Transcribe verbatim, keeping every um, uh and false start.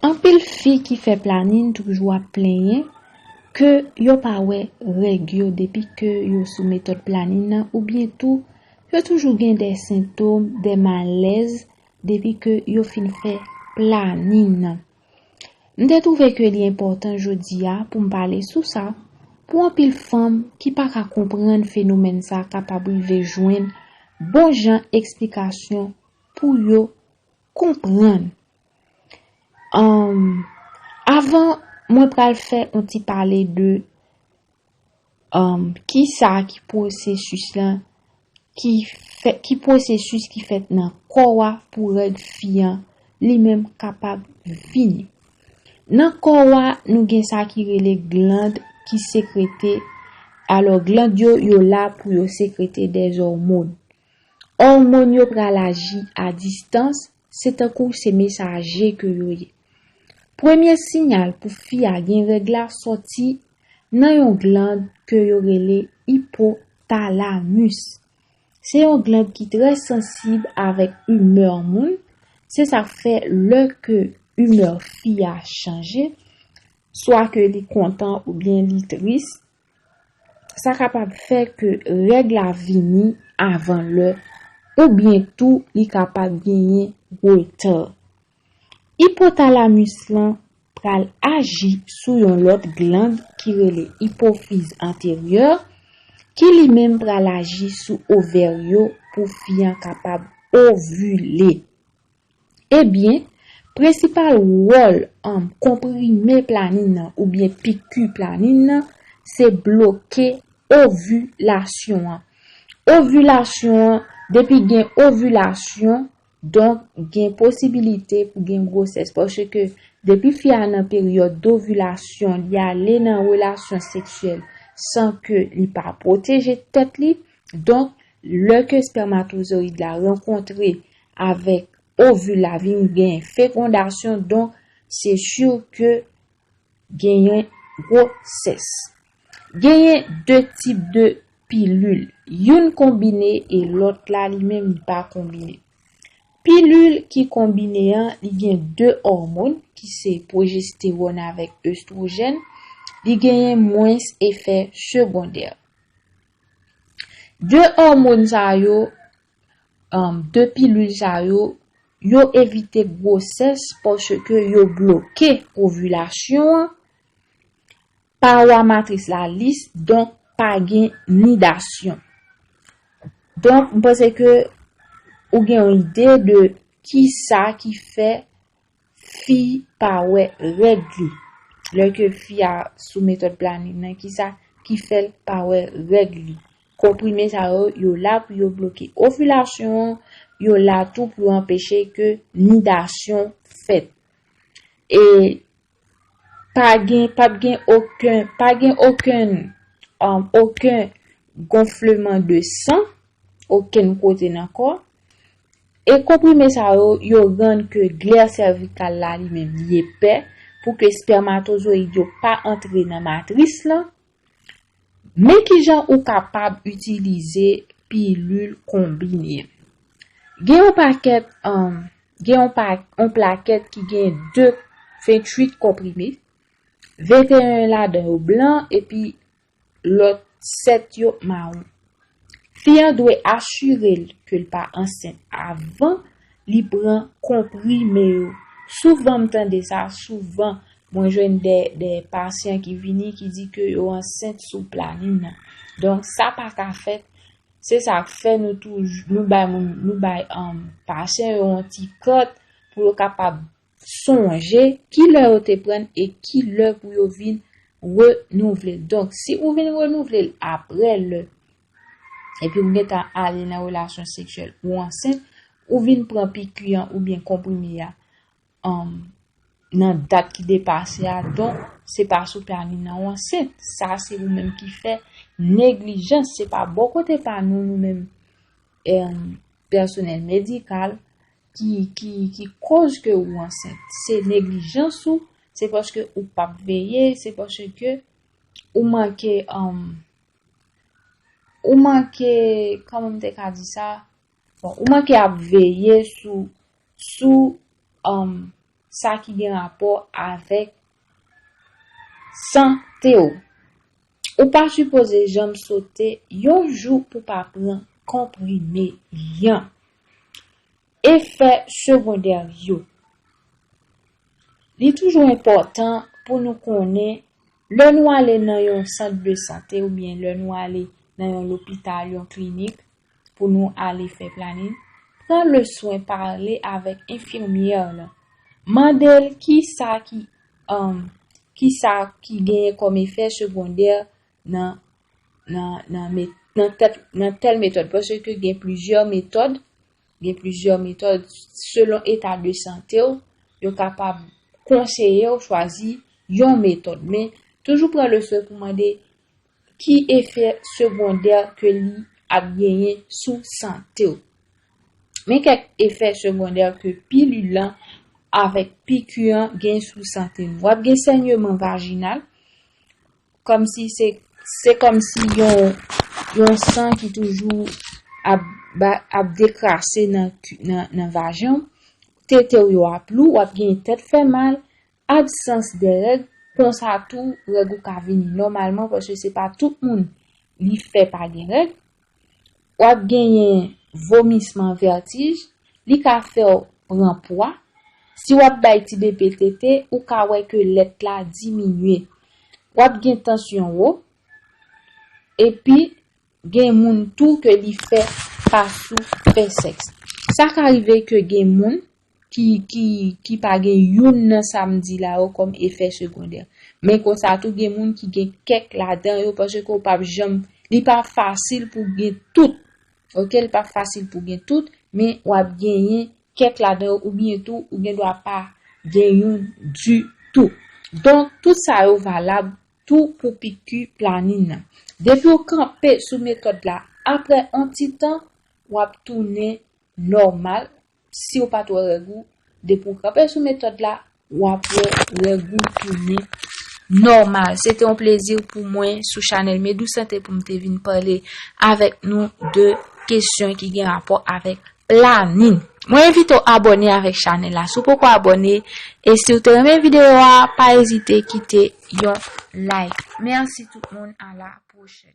Anpil fi ki fè planin toujou ap plenyen ke yo pa wè règ yo depi ke yo sou metòd planin nan, oubyen tou yo toujou gen de sentòm, de malèz depi ke yo fin fè planin nan. M te twouve ke li enpòtan jodi a pou m pale sou sa, pou anpil fanm ki pa ka konprann fenomèn sa kapab rive jwenn bon jan eksplikasyon pou yo konprann. Anm, avan mwen pral fè yon ti pale de anm, kisa ki pwosesis lan, ki fè, ki pwosesis ki fèt nan kò a pou règ fi an li menm kapab vini. Nan kò a, nou gen sa ki rele gland ki sekrete. Alò, gland yo, yo la pou yo sekrete de òmòn. Òmòn yo pral aji a distans, se tankou se mesaje ke yo ye. Premye siyal pou fi a gen règ la sòti nan yon gland ke yo rele ipotalamus. Se yon gland ki trè sansib avèk imè moun. Se sa k fè lè ke imè fi a chanje, swa ke li kontan oubyen li tris, sa kapab fè ke règ la vini avan lè, oubyen tou li kapab genyen reta. Ipotalamus lan pral aji sou yon lòt gland ki rele ipofiz anteryè, ki li menm pral aji sou ovè yo pou fi an kapab ovile. Ebyen, prensipal wòl an konprime planin nan oubyen piki planin nan, se bloke ovilasyon an. Ovilasyon an, depi gen ovilasyon, donk gen posibilite pou gen gwosès, paske depi fi a nan peryòd dovilasyon, li ale nan relasyon seksyèl san ke li pa pwoteje tèt li, donk lè ke espèmatozoyid la rankontre avèk ovil la, vin gen fekondasyon, donk se si ke genyen gwosès. Genyen de tip de pilil, youn konbine e lòt la li menm li pa konbine. Pilil ki konbine an, li gen de òmòn ki se pwojestewòn avèk estwojèn, li genyen mwens efè segondè. De òmòn sa yo, um, de pilil sa yo, yo evite gwosès paske yo bloke ovilasyon an, pawa matris la lis, donk pa gen nidasyon. Donk, m panse ke ou gen yon ide de kisa ki fè fi pa wè règ li. Lè ke fi a sou metòd planin nan, kisa ki fè l pa wè règ li? Konprime sa yo, yo la pou yo bloke ovilasyon an, yo la tou pou yo anpeche ke nidasyon fèt. E pa gen, p ap gen okenn, pa gen okenn, um, okenn gonfleman de san, okenn kote nan kò. E konprime sa yo, yo rann ke glè sèvikal la li menm li epè pou ke espèmatozoyid yo pa antre nan matris lan. Men kijan ou kapab itilize pilil konbine. Gen yon pakèt, um, gen yon pa, yon plakèt ki gen de, venntuit konprime. Venteyen ladan yo blan, epi lòt sèt yo mawon. Fi an dwe asire l ke l pa ansent avan li pran konprime yo. Souvan m tande sa, souvan mwen jwenn de, de pasyan ki vini ki di ke yo ansent sou planin nan. Donk, sa pa ka fèt. Se sa k fè nou toujou, nou bay moun, nou bay, um, pasyan yo yon ti kòd pou yo kapab sonje ki lè yo te pran e ki lè pou yo vin renouvle l. Donk, si ou vin renouvle l apre lè, epi ou gentan ale nan relasyon seksyèl ou ansent, ou vin pran piki an oubyen konprime a, um, nan dat ki depase a, donk, se pa sou planin nan ou ansent. Sa se ou menm ki fè neglijans, se pa bò kote pa nou, nou menm, em, pèsonèl medikal, ki, ki, ki koz ke ou ansent. Se neglijans ou, se paske ou p ap veye, se paske ou manke, um, ou manke, kòman m te ka di sa? Bon, ou manke ap veye sou, sou, um, sa ki gen rapò avèk sante w. Ou pa sipoze janm sote yon jou pou pa pran konprime an. Efè segondè yo. Li toujou enpòtan pou nou konnen lè nou ale nan yon sant de sante oubyen lè nou ale nan yon lopital, yon klinik pou nou ale fè planin, pran le swen pale avèk enfimyè lan. Mande l kisa ki, um, kisa ki genyen kòm efè segondè nan, nan, nan, met, nan, tèt, nan tèl metòd. Paske gen plizyè metòd, gen plizyè metòd selon eta de sante w, yo kapab konseye w chwazi yon metòd. Men toujou pran le swen pou mande ki efè segondè ke li ap genyen sou sante w. Men kèk efè segondè ke pilil lan avèk piki an gen sou sante nou. W ap gen sènyeman vajinal, kòmsi se, se kòmsi yon, yon san ki toujou ap, ba- ap dekrase nan, nan, nan vajan w. Tete w yo ap lou, w ap gen tèt fè mal, absans de règ, konsa tou règ ou ka vini nòmalman, paske se pa tout moun li fè pa gen règ. W ap genyen vomisman, vètij, li ka fè w pran pwa. Si w ap bay ti bebe tete, ou ka wè ke lèt la diminye. W ap gen tansyon wo, epi gen moun tou ke li fè pa sou fè sèks. Sa ka rive ke gen moun ki, ki, ki pa gen youn nan sa m di la yo kòm efè segondè. Men konsa tou gen moun ki gen kèk ladan yo paske w p ap janm, li pa fasil pou gen tout. Oke, li pa fasil pou gen tout, men w ap genyen kèk ladan yo oubyen tou ou gen dwa pa gen youn ditou. Donk, tout sa yo valab tou pou piki planin nan. Depi w kanpe sou metòd la, apre yon ti tan, w ap tounen nòmal. Si w pa t wè règ ou, depi w kanpe sou metòd la, w ap wè règ ou tounen nòmal. Se te yon plezi pou mwen sou chanèl Medou Sante pou m te vin pale avèk nou de kesyon ki gen rapò avèk planin. Mwen envite w abòne avèk chanèl la. Si w poko abòne, e si w te renmen videyo a, pa ezite kite yon like. Mèsi tout moun, a la pwochèn.